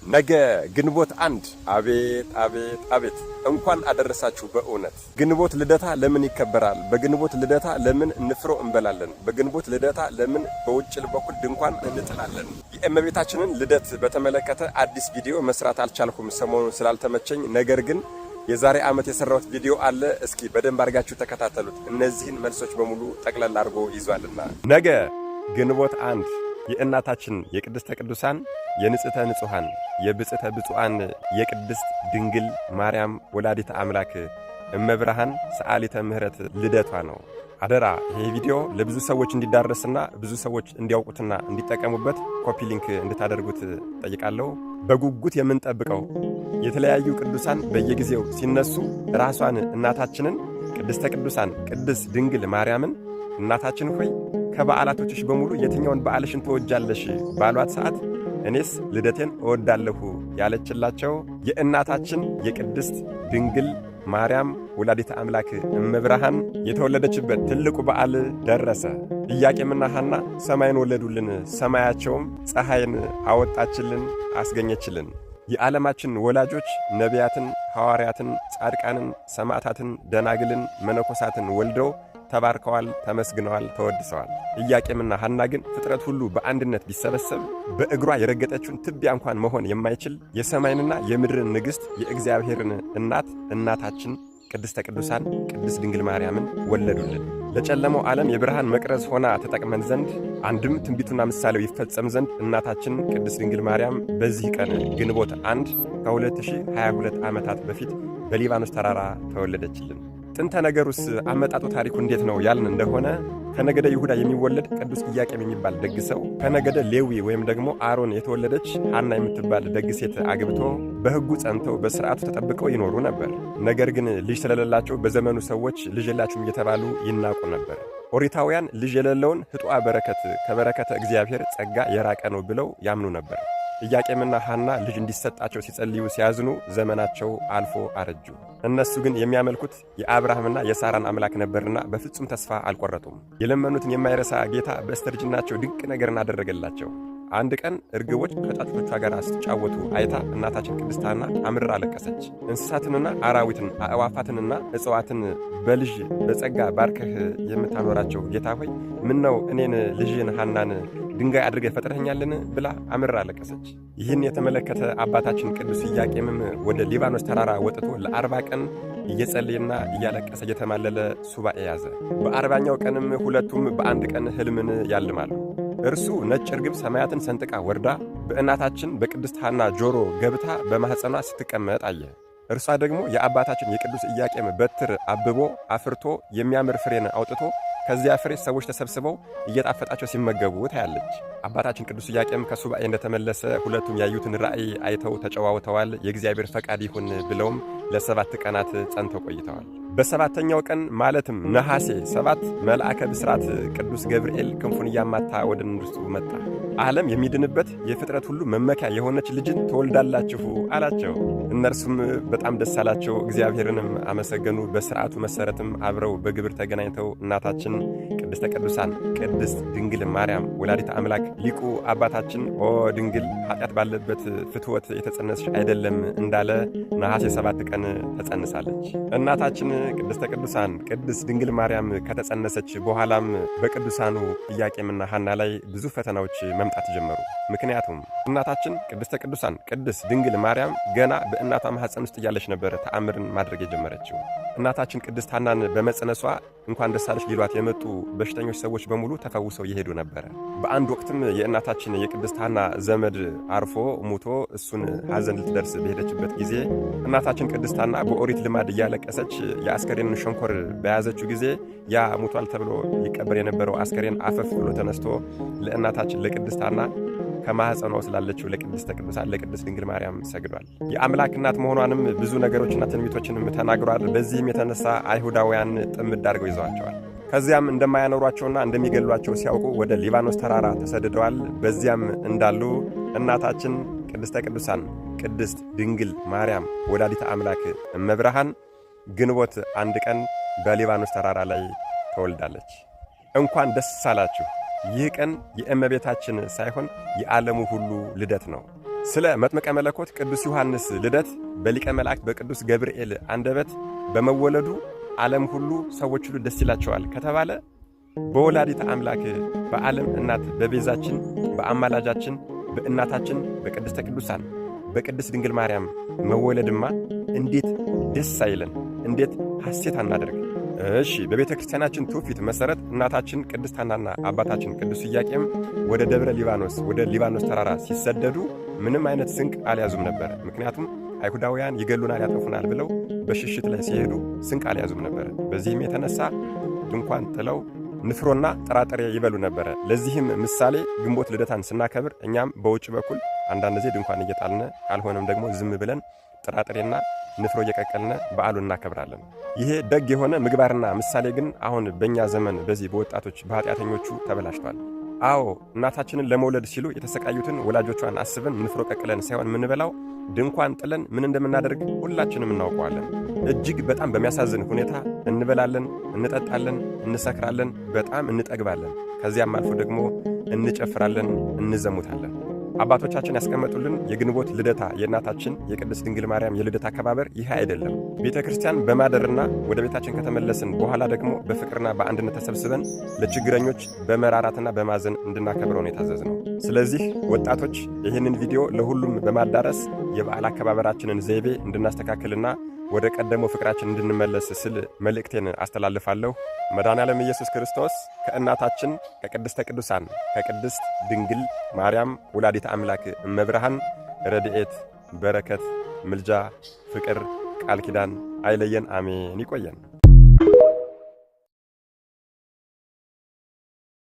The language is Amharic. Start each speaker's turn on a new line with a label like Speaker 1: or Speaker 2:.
Speaker 1: ነገ ግንቦት 1። አቤት አቤት አቤት! እንኳን አደረሳችሁ። በእውነት ግንቦት ልደታ ለምን ይከበራል? በግንቦት ልደታ ለምን ንፍሮ እንበላለን? በግንቦት ልደታ ለምን በውጭ በኩል ድንኳን እንጥላለን? የእመቤታችንን ልደት በተመለከተ አዲስ ቪዲዮ መስራት አልቻልኩም ሰሞኑን ስላልተመቸኝ። ነገር ግን የዛሬ ዓመት የሰራሁት ቪዲዮ አለ። እስኪ በደንብ አድርጋችሁ ተከታተሉት። እነዚህን መልሶች በሙሉ ጠቅለል አድርጎ ይዟልና ነገ ግንቦት 1 የእናታችን የቅድስተ ቅዱሳን፣ የንጽሕተ ንጹሐን፣ የብጽዕተ ብፁዓን፣ የቅድስት ድንግል ማርያም ወላዲተ አምላክ እመብርሃን ሰዓሊተ ምሕረት ልደቷ ነው። አደራ ይሄ ቪዲዮ ለብዙ ሰዎች እንዲዳረስና ብዙ ሰዎች እንዲያውቁትና እንዲጠቀሙበት copy link እንድታደርጉት ጠይቃለሁ። በጉጉት የምንጠብቀው፣ የተለያዩ ቅዱሳን በየጊዜው ሲነሱ ራሷን እናታችንን ቅድስተ ቅዱሳን ቅድስት ድንግል ማርያምን "እናታችን ሆይ፣ ከበዓላቶችሽ በሙሉ የትኛውን በዓልሽን ትወጃለሽ?" ባሏት ሰዓት "እኔስ ልደቴን እወዳለሁ" ያለችላቸው የእናታችን የቅድስት ድንግል ማርያም ወላዲተ አምላክ እመብርሃን የተወለደችበት ትልቁ በዓል ደረሰ። ኢያቄምና ሐና ሰማይን ወለዱልን፣ ሰማያቸውም ፀሐይን አወጣችልን፣ አስገኘችልን። የዓለማችን ወላጆች ነቢያትን፣ ሐዋርያትን፣ ጻድቃንን፣ ሰማዕታትን፣ ደናግልን፣ መነኮሳትን ወልደው ተባርከዋል፣ ተመስግነዋል፣ ተወድሰዋል። ኢያቄምና ሐና ግን ፍጥረት ሁሉ በአንድነት ቢሰበሰብ በእግሯ የረገጠችውን ትቢያ እንኳን መሆን የማይችል የሰማይንና የምድርን ንግሥት፣ የእግዚአብሔርን እናት፣ እናታችን ቅድስተ ቅዱሳን ቅድስት ድንግል ማርያምን ወለዱልን። ለጨለመው ዓለም የብርሃን መቅረዝ ሆና ትጠቅመን ዘንድ፣ አንድም ትንቢቱና ምሳሌው ይፈጸም ዘንድ እናታችን ቅድስት ድንግል ማርያም በዚህ ቀን ግንቦት 1 ከ2022 ዓመታት በፊት በሊባኖስ ተራራ ተወለደችልን። ጥንተ ነገሩስ፣ አመጣጡ ታሪኩ እንዴት ነው ያልን እንደሆነ፣ ከነገደ ይሁዳ የሚወለድ ቅዱስ ኢያቄም የሚባል ደግ ሰው ከነገደ ሌዊ ወይም ደግሞ አሮን የተወለደች ሐና የምትባል ደግ ሴት አግብቶ በሕጉ ጸንተው በሥርዓቱ ተጠብቀው ይኖሩ ነበር። ነገር ግን ልጅ ስለሌላቸው በዘመኑ ሰዎች ልጅ የላችሁም እየተባሉ ይናቁ ነበር። ኦሪታውያን ልጅ የሌለውን ህጡአ በረከት፣ ከበረከተ እግዚአብሔር ጸጋ የራቀ ነው ብለው ያምኑ ነበር። ኢያቄምና ሐና ልጅ እንዲሰጣቸው ሲጸልዩ ሲያዝኑ ዘመናቸው አልፎ አረጁ። እነሱ ግን የሚያመልኩት የአብርሃምና የሳራን አምላክ ነበርና በፍጹም ተስፋ አልቆረጡም። የለመኑትን የማይረሳ ጌታ በስተርጅናቸው ድንቅ ነገርን አደረገላቸው። አንድ ቀን እርግቦች ከጫጩቶቿ ጋር ሲጫወቱ አይታ እናታችን ቅድስት ሐና አምርራ አለቀሰች። እንስሳትንና አራዊትን፣ አዕዋፋትንና እጽዋትን በልጅ በጸጋ ባርከህ የምታኖራቸው ጌታ ሆይ፣ ምነው እኔን ልጅህን ሐናን ድንጋይ አድርገህ ፈጥረኸኛልን? ብላ አምርራ አለቀሰች። ይህን የተመለከተ አባታችን ቅዱስ ኢያቄምም ወደ ሊባኖስ ተራራ ወጥቶ ለ40 ቀን እየጸለየና እያለቀሰ እየተማለለ ሱባኤ ያዘ። በ40ኛው ቀንም ሁለቱም በአንድ ቀን ሕልምን ያልማሉ። እርሱ ነጭ ርግብ ሰማያትን ሰንጥቃ ወርዳ በእናታችን በቅድስት ሐና ጆሮ ገብታ በማኅፀኗ ስትቀመጥ አየ። እርሷ ደግሞ የአባታችን የቅዱስ ኢያቄም በትር አብቦ አፍርቶ የሚያምር ፍሬን አውጥቶ ከዚያ ፍሬ ሰዎች ተሰብስበው እየጣፈጣቸው ሲመገቡ ታያለች። አባታችን ቅዱስ ኢያቄም ከሱባኤ እንደተመለሰ ሁለቱም ያዩትን ራእይ አይተው ተጨዋውተዋል። የእግዚአብሔር ፈቃድ ይሁን ብለውም ለ7 ቀናት ጸንተው ቆይተዋል። በሰባተኛው ቀን ማለትም ነሐሴ 7 መልአከ ብስራት ቅዱስ ገብርኤል ክንፉን እያማታ ወደ እነርሱ መጣ። ዓለም የሚድንበት የፍጥረት ሁሉ መመኪያ የሆነች ልጅን ትወልዳላችሁ አላቸው። እነርሱም በጣም ደስ አላቸው፣ እግዚአብሔርንም አመሰገኑ። በሥርዓቱ መሠረትም አብረው በግብር ተገናኝተው እናታችን ቅድስተ ቅዱሳን ቅድስት ድንግል ማርያም ወላዲተ አምላክ፣ ሊቁ አባታችን "ኦ ድንግል፣ ኃጢአት ባለበት ፍትወት የተጸነስሽ አይደለም" እንዳለ ነሐሴ 7 ቀን ተጸንሳለች። እናታችን ቅድስተ ቅዱሳን ቅድስት ድንግል ማርያም ከተጸነሰች በኋላም በቅዱሳኑ ኢያቄምና ሐና ላይ ብዙ ፈተናዎች መምጣት ጀመሩ። ምክንያቱም እናታችን ቅድስተ ቅዱሳን ቅድስት ድንግል ማርያም ገና በእናቷ ማኅፀን ውስጥ እያለች ነበር ተአምርን ማድረግ የጀመረችው። እናታችን ቅድስት ሐናን በመጽነሷ እንኳን ደስ አለሽ ሊሏት የመጡ በሽተኞች ሰዎች በሙሉ ተፈውሰው ይሄዱ ነበረ። በአንድ ወቅትም የእናታችን የቅድስት ሐና ዘመድ አርፎ ሙቶ እሱን ሐዘን ልትደርስ በሄደችበት ጊዜ እናታችን ቅድስት ሐና በኦሪት ልማድ እያለቀሰች የአስከሬንን ሸንኮር በያዘችው ጊዜ ያ ሙቷል ተብሎ ይቀበር የነበረው አስከሬን አፈፍ ብሎ ተነስቶ ለእናታችን ለቅድስት ሐና ከማኅፀኗ ስላለችው ለቅድስተ ቅዱሳን ለቅድስት ድንግል ማርያም ሰግዷል። የአምላክ እናት መሆኗንም ብዙ ነገሮችና ትንቢቶችንም ተናግሯል። በዚህም የተነሳ አይሁዳውያን ጥምድ አድርገው ይዘዋቸዋል። ከዚያም እንደማያኖሯቸውና እንደሚገሏቸው ሲያውቁ ወደ ሊባኖስ ተራራ ተሰድደዋል። በዚያም እንዳሉ እናታችን ቅድስተ ቅዱሳን ቅድስት ድንግል ማርያም ወላዲተ አምላክ እመብርሃን ግንቦት 1 ቀን በሊባኖስ ተራራ ላይ ተወልዳለች። እንኳን ደስ አላችሁ። ይህ ቀን የእመቤታችን ሳይሆን የዓለሙ ሁሉ ልደት ነው። ስለ መጥምቀ መለኮት ቅዱስ ዮሐንስ ልደት በሊቀ መላእክት በቅዱስ ገብርኤል አንደበት በመወለዱ ዓለም ሁሉ፣ ሰዎች ሁሉ ደስ ይላቸዋል ከተባለ፣ በወላዲተ አምላክ፣ በዓለም እናት፣ በቤዛችን፣ በአማላጃችን፣ በእናታችን፣ በቅድስተ ቅዱሳን በቅድስት ድንግል ማርያም መወለድማ እንዴት ደስ አይለን? እንዴት ሐሴት አናደርግ? እሺ፣ በቤተ ክርስቲያናችን ትውፊት መሠረት እናታችን ቅድስት ሐናና አባታችን ቅዱስ ኢያቄም ወደ ደብረ ሊባኖስ፣ ወደ ሊባኖስ ተራራ ሲሰደዱ ምንም አይነት ስንቅ አልያዙም ነበር። ምክንያቱም አይሁዳውያን ይገሉናል፣ ያጠፉናል ብለው በሽሽት ላይ ሲሄዱ ስንቅ አልያዙም ነበር። በዚህም የተነሳ ድንኳን ጥለው ንፍሮና ጥራጥሬ ይበሉ ነበረ። ለዚህም ምሳሌ ግንቦት ልደታን ስናከብር እኛም በውጭ በኩል አንዳንድ ጊዜ ድንኳን እየጣልነ፣ ካልሆነም ደግሞ ዝም ብለን ጥራጥሬና ንፍሮ እየቀቀልነ በዓሉን እናከብራለን። ይሄ ደግ የሆነ ምግባርና ምሳሌ ግን አሁን በእኛ ዘመን በዚህ በወጣቶች፣ በኃጢአተኞቹ ተበላሽቷል። አዎ፣ እናታችንን ለመውለድ ሲሉ የተሰቃዩትን ወላጆቿን አስበን ንፍሮ ቀቅለን ሳይሆን የምንበላው ድንኳን ጥለን ምን እንደምናደርግ ሁላችንም እናውቀዋለን። እጅግ በጣም በሚያሳዝን ሁኔታ እንበላለን፣ እንጠጣለን፣ እንሰክራለን፣ በጣም እንጠግባለን። ከዚያም አልፎ ደግሞ እንጨፍራለን፣ እንዘሙታለን። አባቶቻችን ያስቀመጡልን የግንቦት ልደታ፣ የእናታችን የቅድስት ድንግል ማርያም የልደት አከባበር ይህ አይደለም። ቤተ ክርስቲያን በማደርና ወደ ቤታችን ከተመለስን በኋላ ደግሞ በፍቅርና በአንድነት ተሰብስበን ለችግረኞች በመራራትና በማዘን እንድናከብረው ነው የታዘዝነው። ስለዚህ ወጣቶች፣ ይህንን ቪዲዮ ለሁሉም በማዳረስ የበዓል አከባበራችንን ዘይቤ እንድናስተካክልና ወደ ቀደመው ፍቅራችን እንድንመለስ ስል መልእክቴን አስተላልፋለሁ። መድኃኔዓለም ኢየሱስ ክርስቶስ ከእናታችን ከቅድስተ ቅዱሳን ከቅድስት ድንግል ማርያም ወላዲተ አምላክ እመብርሃን ረድኤት፣ በረከት፣ ምልጃ፣ ፍቅር፣ ቃል ኪዳን አይለየን። አሜን። ይቆየን።